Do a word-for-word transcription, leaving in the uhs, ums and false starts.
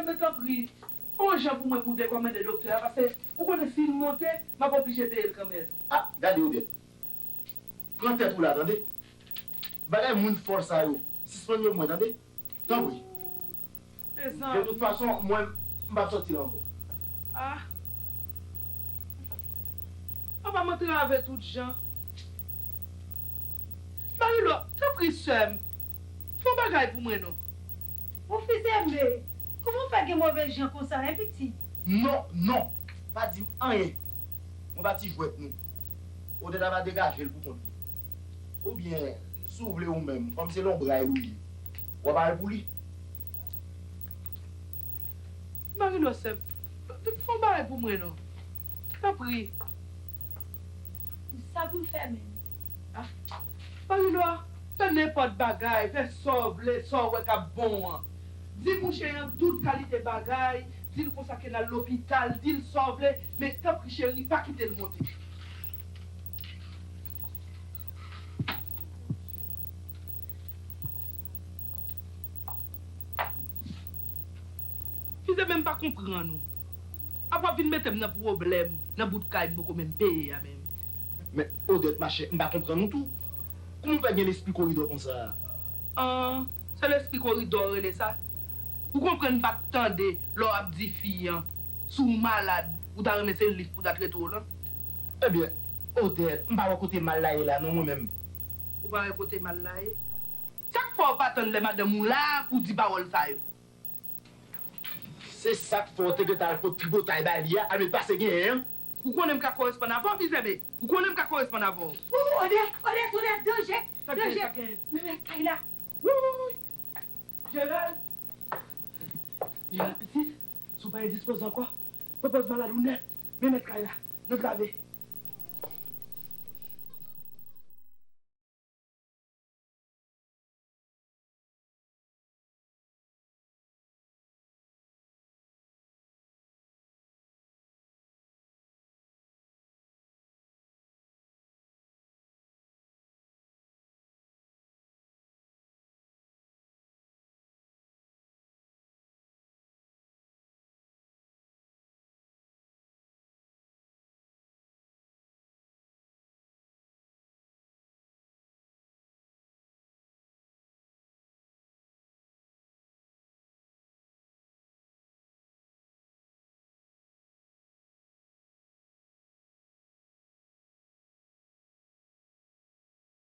Men tanpri, fè yon jan pou mwen pou w dekòmande doktè a, paske ou konnen si l monte, m ap oblije peye l kanmenm. Ah, gade Odette. Pran tèt ou la, tande. Bagay moun fòl sa yo, sispann yo mwen, tande. Tanpri. Mezanmi. De tout fason, mwen, m p ap sòti la ankò. Ah. Papa m antrave tout jan. Marilou, tanpri sè m, fè yon bagay pou mwen non. Ou fize m, kòman w fè gen move jan konsa, en pitit? Non, non, pa di m anyen. Mwen pa ti jwèt non. Odette ava degaje l pou kont li. Oubyen, si w vle ou menm, kòm se lonbray li w ye, w ap al pou li. Marilou sè m, fè yon bagay pou mwen non. Tanpri. Sa pou m fè menm? Ah, Marilou, fè nenpòt bagay, fè sa w vle, sa w wè k ap bon an. Di mouche an tout kalite bagay, di l konsa ke n al lopital, di l sa w vle, men tanpri cheri, pa kite l monte. Fize menm pa konprann ou. Apre w ap vin mete m nan pwoblèm, nan bout kay m poko menm peye a menm. Men Odette, machè, m pa konprann ou tou. Kòman w fè gen lespri koridò konsa? An, se lespri koridò w rele sa? Ou konprann m pa t tande lè w ap di fi an, si w malad, ou ta renmen se liv pou ta trete w lan? Ebyen, Odette, m pa wè kote mal la ye la non, mwen menm. Ou pa wè kote mal la ye? Sa k fè w pa tann lè madanm ou la pou w di pawòl sa yo? Se sa k fè w te gentan al pot tripotay ba li a, a men pase genyen an. Ou konnen m ka koresponn avè w, Bizèbe. Ou konnen m ka koresponn avè w. Ou, Odette, Odette, Odette, danje, danje. Men mèt kay la. Wouy! Jeral! Jeral, pitit, si w pa endispoze ankò, pran pòz malad ou nèt. Men mèt kay la, n antrave.